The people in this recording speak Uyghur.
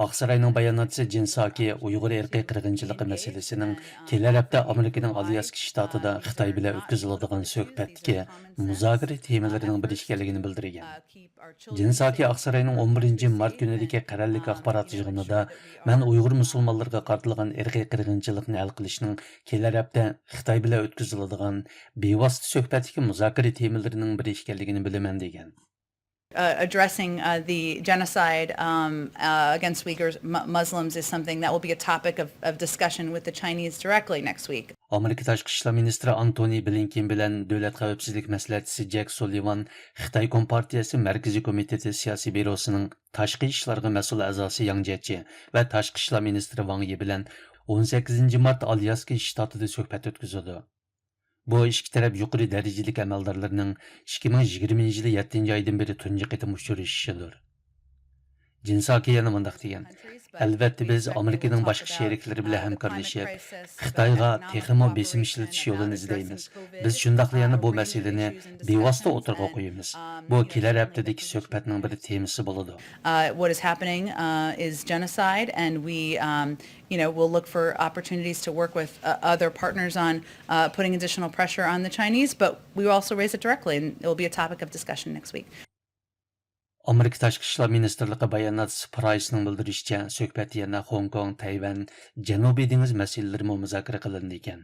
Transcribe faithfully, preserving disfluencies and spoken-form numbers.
ئاقساراينىڭ باياناتچىسى جېن ساكى ئۇيغۇر ئىرقىي قىرغىنچىلىقى مەسىلىسىنىڭ كېلەر ھەپتە ئامېرىكىنىڭ ئالياسكا شتاتىدا خىتاي بىلەن ئۆتكۈزۈلىدىغان سۆھبەتتىكى مۇزاكىرە تېمىلىرىنىڭ بىرى ئىكەنلىكىنى بىلدۈرگەن. جېن ساكى ئاقساراينىڭ ئون بىرىنچى مارت كۈنىدىكى قەرەللىك ئاخبارات يىغىنىدا، مەن ئۇيغۇر مۇسۇلمانلىرىغا قارىتىلغان ئىرقىي قىرغىنچىلىقنى ھەل قىلىشنىڭ كېلەر ھەپتە خىتاي بىلەن ئۆتكۈزۈلىدىغان بىۋاسىتە سۆھبەتتىكى مۇزاكىرە تېمىلىرىنىڭ بىرى ئىكەنلىكىنى بىلىمەن، دېگەن. Uh, addressing uh, the genocide um, uh, against Uyghur mu- Muslims is something that will be a topic of, of discussion with the Chinese directly next week. ئامېرىكا تاشقى ئىشلار مىنىستىرى ئانتونى بلىنكېن بىلەن دۆلەت خەۋپسىزلىك مەسلىھەتچىسى جەك سۇلىۋان خىتاي كومپارتىيەسى مەركىزىي كومىتېتى سىياسىي بيۇروسىنىڭ تاشقى ئىشلارغا مەسئۇل ئەزاسى ياڭ جيەچى ۋە تاشقى ئىشلار مىنىستىرى ۋاڭ يى بىلەن ئون سەككىزىنچى مارت ئالياسكا شتاتىدا سۆھبەت ئۆتكۈزىدۇ. بۇ ئىككى تەرەپ يۇقىرى دەرىجىلىك ئەمەلدارلىرىنىڭ ئىككى مىڭ يىگىرمىنچى يىلى يەتتىنچى ئايدىن بېرى تۇنجى قېتىم ئۇچرىشىشىدۇر. جىن ساكى يەنە مۇنداق دېگەن: ئەلۋەتتە، بىز ئامېرىكىنىڭ باشقا شېرىكلىرى بىلەن ھەمكارلىشىپ، خىتايغا تېخىمۇ بېسىم ئىشلىتىش يولىنى ئىزدەيمىز. بىز شۇنداقلا يەنە بۇ مەسىلىنى بىۋاسىتە ئوتتۇرىغا قويىمىز. بۇ كېلەر ھەپتىدىكى سۆھبەتنىڭ بىر تېمىسى بولىدۇ. Uh, what is happening uh, is genocide, and we, um, you know, will look for opportunities to work with uh, other partners on uh, putting additional pressure on the Chinese, but we will also raise it directly, and it will be a topic of discussion next week. ئامېرىكا تاشقى ئىشلار مىنىستىرلىقى باياناتچىسى پرايسنىڭ بىلدۈرۈشىچە، سۆھبەتتە يەنە خوڭكوڭ، تەيۋەن، جەنۇبىي دېڭىز مەسىلىلىرىمۇ مۇزاكىرە قىلىنىدىكەن.